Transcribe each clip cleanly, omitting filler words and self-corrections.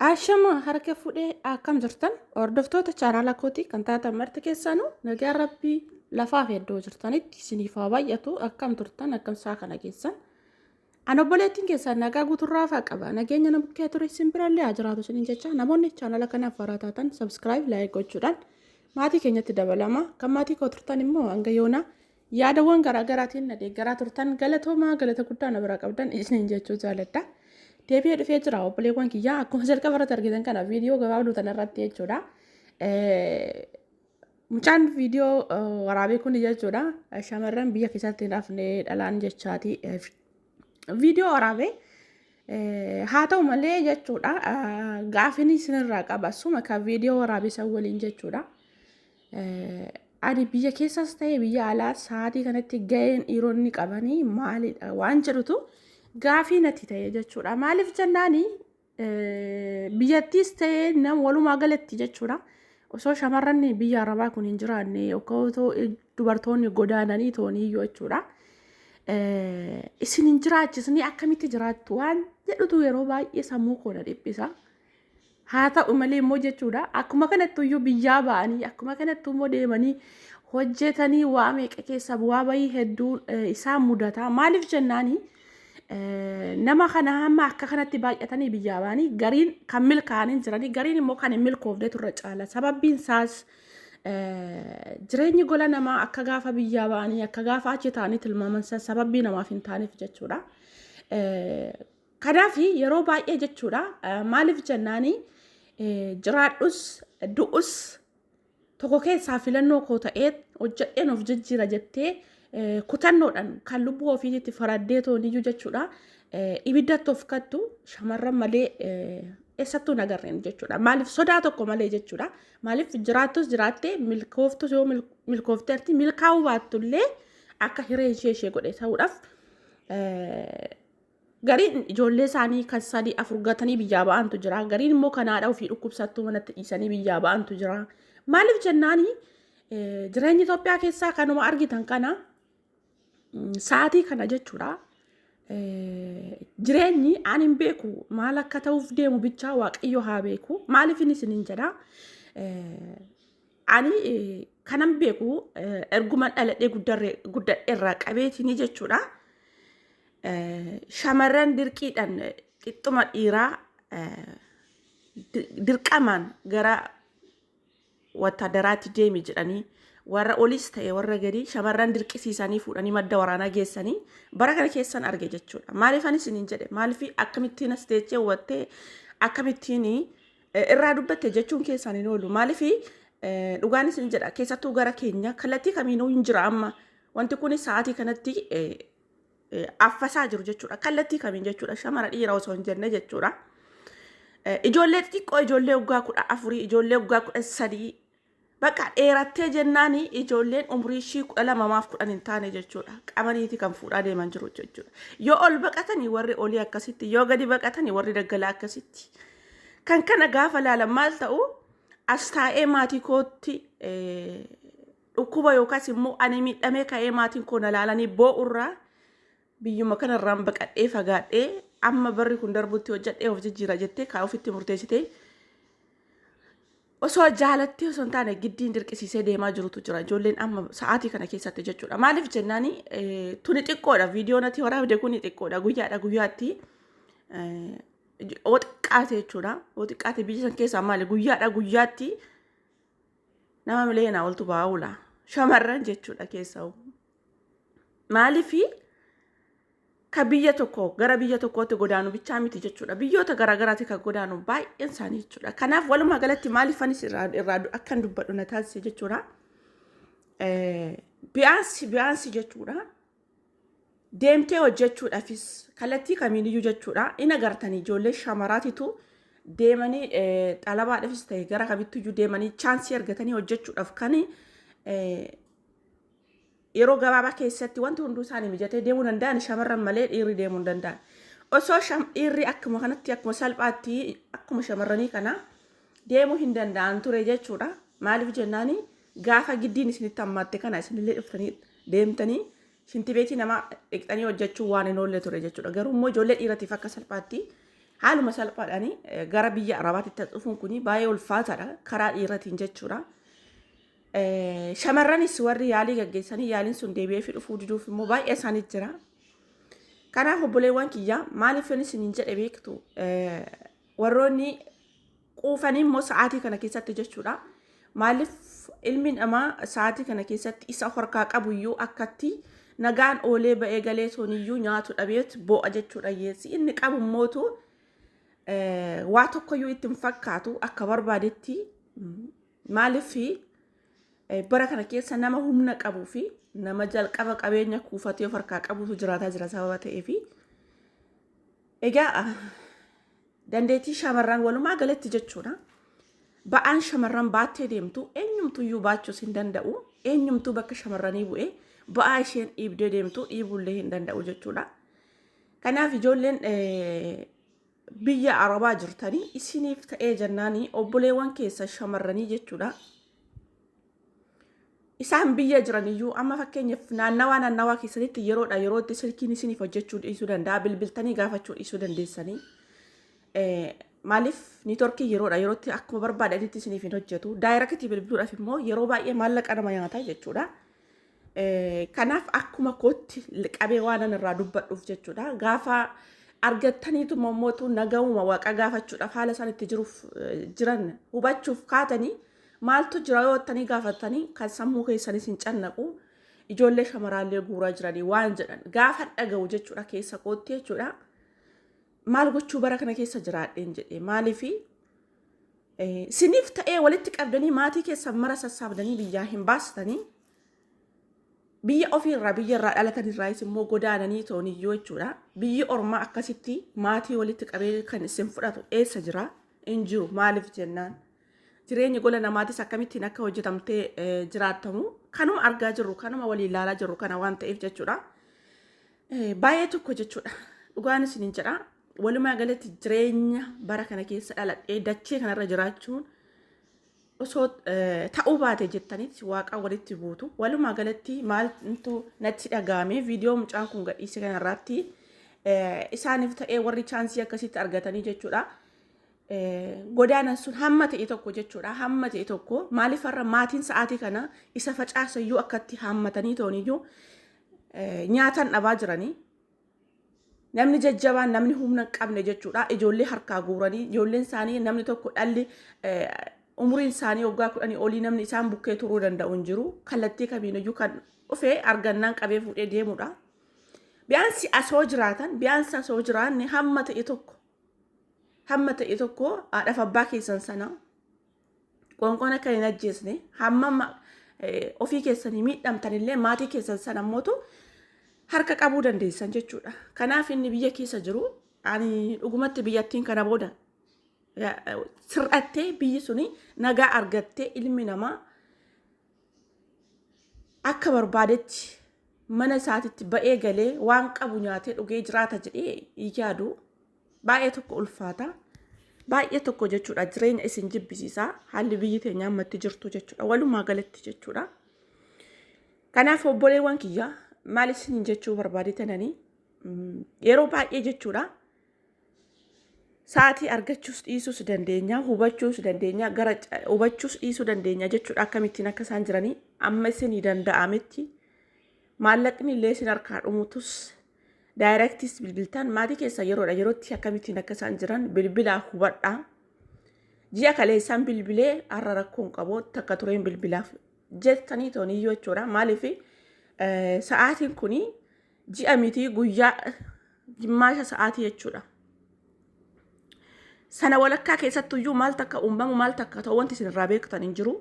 Ashama harka fuudhee akkam jirtan hordoftoota chaanaala kootii kan taatan marti keessanuu nagaan rabbii lafaa fi iddoo jirtanitti isiniif haa baay'atu. Akkam turtan, akkam isaa kana keessan? An obboleettiin keessan nagaa guuturraa faa qaba. Nageenya na bukkee ture isin birallee haa jiraatu isiniin jecha, namoonni chaanaala kanaaf haaraa taatan subscribe, like gochuudhaan maatii keenyatti dabalama. Kan maatii koo turtan immoo hanga yoonaa yaadawwan garaagaraatiin na deeggaraa turtan, galatoomaa, galata guddaa na bira qabdan isiniin jechuu jaaladha. Deebi'ee dhufee jira, obboleewwan kiyyaa. Akkuma jalqaba irratti argitan kana viidiyoo gabaabduu tana irratti jechuudha. Mucaan viidiyoo waraabee kun jechuudha, shamarran biyya keessatti hin hafne dhalaan jechaati viidiyoo waraabee. Haa ta'u malee jechuudha, gaafin isinirraa qaba suma kan viidiyoo waraabee san waliin jechuudha. Ani biyya keessas ta'e biyya alaa sa'aatii kanatti ga'een dhiironni qabanii maalidha waan jedhutu gaafii natti ta'e jechuudha. Maaliif jennaani, biyyattiis ta'e nam walumaa galatti jechuudha. Osoo shamarran biyya arabaa kun hin jiraanne yookaan otoo dubartoonni godaananii tooniyyuu jechuudha, isin hin jiraachisni, akkamitti jiraattu waan jedhutu yeroo baay'ee sammuu koo na dhiphisa. Haa ta'u malee immoo jechuudha, akkuma kanatti iyyuu biyyaa ba'anii, akkuma kanatti immoo deemanii hojjetanii, waa meeqa keessa bu'aa bayii hedduu isaan mudata. Maaliif jennaani, nama kana hamma akka kanatti baay'atanii biyyaa ba'anii gariin kan milkaa'anii jiranii, gariin immoo kan hin milkoofnetu irra caala. Sababbiin isaas jireenyi gola namaa akka gaafa biyyaa ba'anii, akka gaafa achi ta'anii tilmaaman sababbii namaaf hin taaneef jechuudha. Kanaaf yeroo baay'ee jechuudha, maaliif jennaani, jiraadhus du'us tokko keessaa filannoo koo ta'ee hojjedheen of jijjiira jettee kutannoodhaan kan lubbuu ofiitti faraddee tooniyyuu jechuudha, ibiddatti of kattu shamarran malee eessattuu hin agarreen jechuudha. Maaliif sodaa tokko malee jechuudha. Maaliif jiraattus jiraattee, milkooftus yoo milkoofteerti, milkaa'uu baattullee akka hiree ishee ishee godhe ta'uudhaaf gariin ijoollee isaanii kan sadii afur gatanii biyyaa ba'antu jira. Gariin immoo kan haadha ofii dhukkubsattuu manatti dhiisanii biyyaa ba'antu jira. Maaliif jennaani, jireenyi Itoophiyaa keessaa kanuma argitan kana sa'aatii kana jechuudha. Jireenyi ani hin beeku, maal akka ta'uuf deemu bichaa Waaqayyo haa beeku. Maaliif inni isiniin jedha? Ani kanan beeku erguma dhaladhee guddadheerraa qabeetiin jechuudha. Shamarran dirqiidhaan qixxuma dhiiraa dirqamaan gara wattaadaraatti deemi jedhanii warra olis ta'e warra gadii shamarran dirqisiisanii fuudhanii madda waraanaa geessanii bara kana keessan arge jechuudha. Maaliif ani isiniin jedhe, maaliif akkamittiin as teechee hubattee akkamittiin irraa dubbatte jechuun keessaan hin oolu. Maaliif dhugaan isin jedha, keessattuu gara keenya kallattii kamiinuu hin jira, amma wanti kun sa'aatii kanatti affasaa jiru jechuudha. Kallattii kamiin jechuudha, shamara dhiira osoo hin jenne jechuudha. Ijoollee xixiqqoo, ijoollee waggaa 14, ijoollee waggaa 13, bakka dheerattee jennaani ijoolleen umrii ishii 12 maaf 10 hin taane jechuudha. Qabaniiti kan fuudhaa deeman jiru jechuudha. Yoo ol baqatanii warri olii akkasitti, yoo gadi baqatanii warri daggalaa akkasitti. Kan kana gaafa laalan maal ta'u, as taa'ee maatii kootti dhukkuba yookaas immoo ani miidhamee ka'ee maatiin koo na laalanii boo'urraa biyyuma kanarraan baqadhee fagaadhee amma barri kun darbutti hojjedhee of jijjiira jettee kaa ofitti murteessitee osoo jaalattee osoo hin taane giddiin dirqisiisee deemaa jirutu jira ijoolleen amma sa'aatii kana keessatti jechuudha. Maaliif jennaani, tuni xiqqoodha, viidiyoon ati waraabde kuni xiqqoodha, guyyaadha guyyaatti oo xiqqaate jechuudha. Oo xiqqaate biyya san keessaa maali, guyyaadha guyyaatti nama miliyoonaa oltu ba'aa oola. Shamarran jechuudha keessaa. Maaliifi ka biyya tokko gara biyya tokkootti godaanu bichaa miti jechuudha. Biyyoota garaagaraatti kan godaanu baay'een isaanii jechuudha. Kanaaf walumaa galatti maaliif anis irraa akkan dubbadhu na taasise jechuudha. Bi'aansi bi'aansi jechuudha. Deemtee hojjechuudhaafis kallattii kamiiniyyuu jechuudha. In agartanii, ijoollee shamaraatitu deemanii xalabaadhaafis ta'e gara kamittiyyuu deemanii chaansii argatanii hojjechuudhaaf kan yeroo gabaabaa keessatti wanti hunduu isaanii mijatee deemuu danda'an shamarran malee dhiirri deemuu hin danda'an. Osoo dhiirri akkuma kanatti akkuma salphaatti akkuma shamarranii kana deemuu hin danda'an ture jechuudha. Maaliif jennaani, gaafa giddiin isinitti hammaatte kana isinillee dhuftanii deemtanii shintibeetii nama dhiqxanii hojjechuu waan hin oolle ture jechuudha. Garuu immoo ijoollee dhiiratiif akka salphaatti Haaluma salphaadhaan gara biyya Arabaatti dhufuun kun baay'ee ulfaataadha karaa dhiiratiin jechuudha. Shamarranis warri yaalii gaggeessanii yaaliin sun deebi'ee fi dhufuu diduuf immoo baay'ee isaanii jira. Kanaaf obboleewwan kiyya, maaliif isiniin jedhe beektu? Warroonni quufanii immoo sa'aatii kana keessatti jechuudha. Maaliif ilmi namaa sa'aatii kana keessatti isa harkaa qabuyyuu akkatti nagaan oolee ba'ee galee toniyyuu nyaatu dhabeet boo'a jechuudha hiyyeessi. Inni qabu immootu waa tokkoyyuu itti hin fakkaatu akka barbaadetti. Maaliif bara kana keessa nama humna qabuu fi nama jalqaba qabeenya kuufatee of harkaa qabutu jiraataa jira sababa ta'eefi. Egaa dandeettii shamarran walumaa galatti jechuudha. Ba'aan shamarran baattee deemtu eenyumtuyyuu baachuus hin danda'u. Eenyumtuu bakka shamarranii bu'ee ba'aa isheen dhiibdee deemtu dhiibullee hin danda'u jechuudha. Kanaaf ijoolleen biyya Arabaa jirtanii isiniif ta'ee jennaanii obboleewwan keessa shamarranii jechuudha. Isaan biyya jiraniyyuu amma fakkeenyaaf naannawaa naannawaa keessanitti yeroodha yerootti silkiin isiniif hojjechuu dhiisuu danda'a. Bilbiltanii gaafachuu dhiisuu dandeessanii. Maaliif networkii yeroodha yerootti akkuma barbaadanitti isiniif hin hojjetu. Directii bilbiluudhaaf immoo yeroo baay'ee maallaqa nama nyaata jechuudha. Kanaaf akkuma kootti qabee waan an irraa dubbadhuuf jechuudha. Gaafa argattaniituma immoo nagahuma waaqa gaafachuudhaaf haala isaan itti jiruuf jiran hubachuuf kaatanii maaltu jira yoo jettanii gaafatanii kan sammuu keessanis hin cannaqu, ijoollee shamaraallee guuraa jiranii waan jedhan gaafa dhaga'u jechuudha keessa kootti jechuudha. Maal gochuu bara kana keessa jiraadheen jedhee. Maaliifi siniif ta'ee walitti qabdanii maatii keessan mara sassaabdanii biyyaa hin baastanii, biyya ofiirraa, biyya irraa dhalatan irraayis immoo godaananii tooniyyuu jechuudha. Biyyi ormaa akkasitti maatii walitti qabee kan isin fudhatu eessa jira? Hin jiru. Maaliif jennaan, jireenyi gola namaatis akkamittiin akka hojjetamtee jiraattamu kanuma argaa jirru, kanuma waliin ilaalaa jirru kana waan ta'eef jechuudha. Baay'ee tokko jechuudha. Dhugaan isiniin jedha. Walumaa galatti jireenya bara kana keessa dhaladhee dachee kanarra jiraachuun osoo ta'uu baate jettanitti waaqa walitti buutu. Walumaa galatti maaltu natti dhaga'ame? Viidiyoo mucaan kun gadhiise kanarratti isaaniif ta'ee warri chanceii akkasitti argatanii jechuudha. Godaanan sun hamma ta'e tokko jechuudha. Hamma ta'e tokko, maaliif har'a maatiin sa'aatii kana isa facaasayyuu akkatti hammatanii ta'aniyyuu nyaatan dhabaa jiranii. Namni jajjabaan, namni humna hin qabne jechuudha. Ijoollee harkaa guuranii, ijoolleen isaanii namni tokko dhalli umuriin isaanii waggaa 10 olii namni isaan bukkee turuu danda'u hin jiru. Kallattii kamiiniyyuu kan dhufee argannaan qabee fuudhee deemudha. Biyaansi asoo jiraatan, biyaansi asoo jiraanne, hamma ta'e tokko haadhaaf abbaa keessan sana qoonqoon akka hin ajjeesne, hamma ofii keessanii miidhamtanillee maatii keessan sana mootu harka qabuu dandeessan jechuudha. Kanaaf inni biyya keessa jiru, ani dhugumatti biyyattiin kana booda sir'attee, biyyi suni nagaa argattee, ilmi namaa akka barbaadetti mana isaatitti ba'ee galee waan qabu nyaatee dhugee jiraata jedhee yaadu baay'ee tokko ulfaata. Baay'ee tokko jechuudha, jireenya isin jibbisiisa haalli biyyi teenya ammatti jirtu jechuudha, walumaa galatti jechuudha. Kanaaf obboleewwan kiyya, maal isin jechuu barbaade tananii, yeroo baay'ee jechuudha, sa'aatii argachuus dhiisuus dandeenya, hubachuus dandeenya, gara hubachuus dhiisuu dandeenya jechuudha. Akkamittiin akka isaan jiranii amma isinii danda'ametti, maallaqni illee isin harkaa dhumutus, directis bilbiltaan maatii keessa yeroodha yerootti akkamittiin akka isaan jiran bilbilaa hubadhaa. Ji'a kaleessaan bilbilee har'a rakkoon qabu takka tureen bilbilaaf jettanii tooniyyuu jechuudha. Maaliif sa'aatiin kuni ji'a miti, guyyaa gimmaasha sa'aatii jechuudha. Sana walakkaa keessattuyyuu maal takka uumamu, maal takka ta'u, wanti isin irraa beektan hin jiru.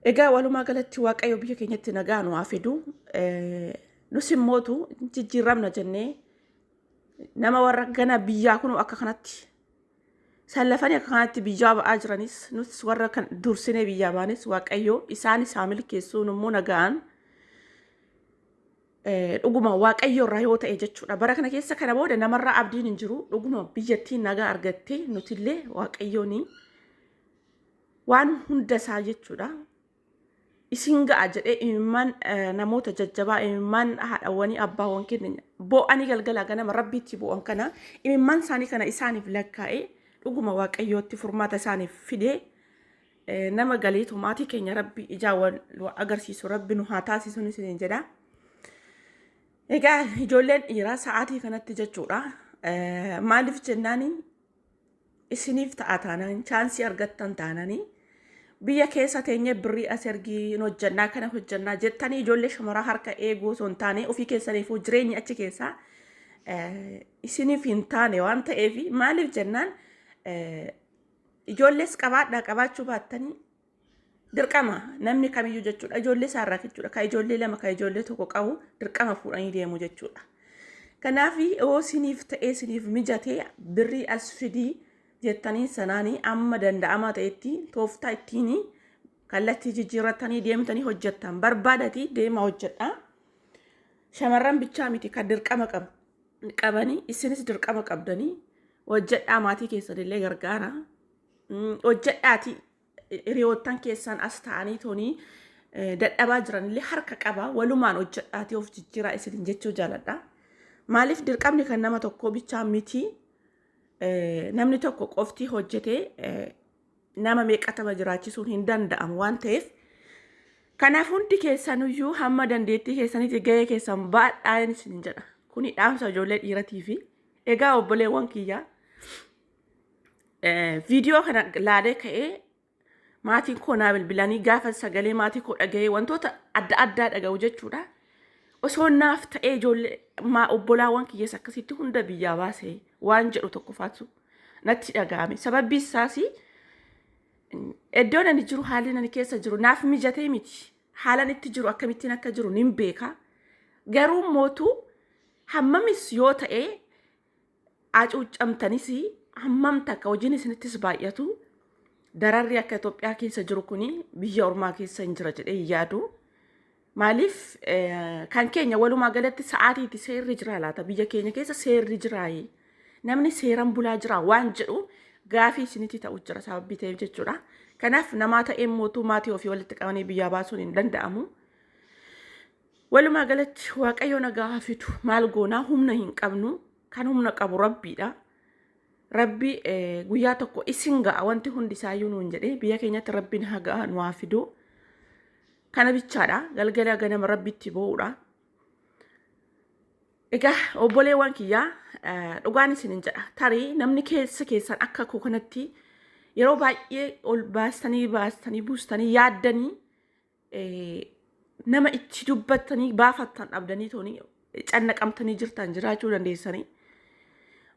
Egaa walumaa galatti Waaqayyo biyya keenyatti nagaa nu haa fidu. Nus immootu jijjiiramna jennee nama warra gana biyyaa kun akka kanatti sallafanii akka kanatti biyyaa ba'aa jiranis, nus warra kan dursinee biyyaa baanis Waaqayyo isaanis haa milkeessuun immoo nagaan dhuguma Waaqayyo irraa yoo ta'e jechuudha. Bara kana keessa kana booda namarraa abdiin hin jiru. Dhuguma biyyattiin nagaa argattee nutillee Waaqayyoon waan hunda isaa jechuudha. Isin ga'a jedhee imimmaan namoota jajjabaa, imimmaan haadhawwanii abbaawwan keenya Boo'anii galgalaa ganama rabbiitti boo'an kana imimmaan isaanii kana isaaniif lakkaa'ee dhuguma waaqayyootti furmaata isaaniif fidee nama galeetu maatii keenya rabbi ijaa wal agarsiisu rabbi nu haa taasisu isiniin jedha. Egaa ijoolleen dhiiraa sa'aatii kanatti jechuudha. Maaliif jennaan isiniif ta'a taanaan chaansii argattan taananii biyya keessa teenyee birrii as ergii hin hojjannaa kana hojjannaa jettanii ijoollee shamaraa harka eeguu osoo hin taane ofii keessaniifuu jireenyi achi keessaa isiniif hin taane waan ta'eef maaliif jennaan ijoollees qabaadhaa qabaachuu baattanii dirqama namni kamiyyuu jechuudha ijoollee isaarraa jechuudha kan ijoollee lama kan ijoollee tokko qabu dirqama fuudhanii deemu jechuudha. Kanaaf yoo isiniif ta'ee isiniif mijatee birrii as fidii jettanii sanaanii amma danda'amaa ta'etti tooftaa ittiin kallattii jijjiirratanii deemtanii hojjettan barbaadatii deema hojjedha. Shamarran bichaa miti kan dirqama qabanii isinis dirqama qabdanii hojjedhaa maatii keessanillee gargaara. Hojjedhaatii hiriyoottan keessan as ta'anii toonii dadhabaa jiranillee harka qaba walumaan hojjedhaatii of jijjiiraa isiniin jechuu jaaladha. Maaliif dirqamni kan nama tokkoo bichaa miti namni tokko qofti hojjetee nama meeqatama jiraachisuun hin danda'amu waan ta'eef kanaaf hundi keessanuyyuu hamma dandeettii keessanitti gahee keessan baadhaa isiniin jedha. Kuni dhaamsa ijoollee dhiiratii fi egaa obboleewwan kiyyaa viidiyoo kana laalee ka'ee maatiin koo naa bilbilanii gaafa sagalee maatii koo dhaga'ee wantoota adda addaa dhaga'u jechuudha. Osoo naaf ta'ee ijoollee obbolaawwan kiyyees akkasitti hunda biyyaa baasee waan jedhu tokkofaatu natti dhaga'ame. Sababbi isaas iddoon ani jiru haalli ani keessa jiru naaf mijatee miti. Haalan itti jiru akkamittiin akka jiru nin beeka. Garuu mootuu hammamis yoo ta'e hacuuccamtanis hammam takka hojiin isinittis baay'atu dararri akka Itoophiyaa keessa jiru kuni biyya ormaa keessa hin jira jedhee hin yaadu. Maaliif kan keenya walumaa galatti sa'aatiitti seerri jira laata biyya keenya keessa seerri jiraayi namni seeran bulaa jira waan jedhu gaafii isinitti ta'u jira sababii ta'eef jechuudha. Kanaaf namaa ta'ee mootuu maatii ofii walitti qabanii biyyaa baasuun hin danda'amu. Walumaa galatti Waaqayyo nagaa haa fidu maal goonaa humna hin qabnu kan humna qabu rabbiidha. Rabbi guyyaa tokko isin ga'a wanti hundi isaayyuu nuun jedhee biyya keenyatti rabbiin haa ga'a nu haa fidu. Kana bichaadha galgala ganama rabbitti boo'uudha. Egaa obboleewwan kiyyaa dhugaan isinin jedha tarii namni keessa keessan akka koo kanatti yeroo baay'ee ol baastanii baastanii buustanii yaaddanii nama itti dubbattanii baafattan dhabdanii tooni cannaqamtanii jirtan jiraachuu dandeessanii.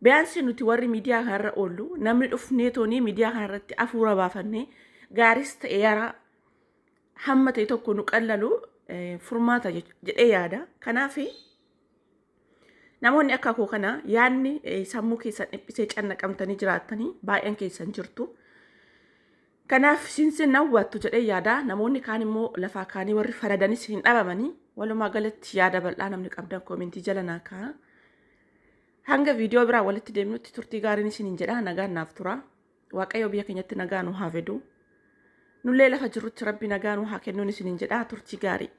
Biyaansi nuti warri miidiyaa kanarra oollu namni dhufnee toonii miidiyaa kanarratti afuura baafannee gaaris ta'e yara hamma ta'e tokko nu qallalu furmaata jedhee yaada. Kanaaf namoonni akka koo kana yaadni sammuu keessan dhiphisee cannaqamtanii jiraattanii baay'een keessan jirtu. Kanaaf sinsin na hubattu jedhee yaada. Namoonni kaan immoo lafaa kaanii warri faradanis hin dhabamanii. Walumaa galatti yaada bal'aa namni qabdan koomentii jala naa kaa'a. Hanga viidiyoo biraa walitti deemnutti turtii gaariin isiniin jedha. Nagaan naaf tura. Waaqayyo biyya keenyatti nagaa nu haa fidu. Nullee lafa jirrutti rabbi nagaa nu haa kennuun isiniin jedha. Turtii gaarii.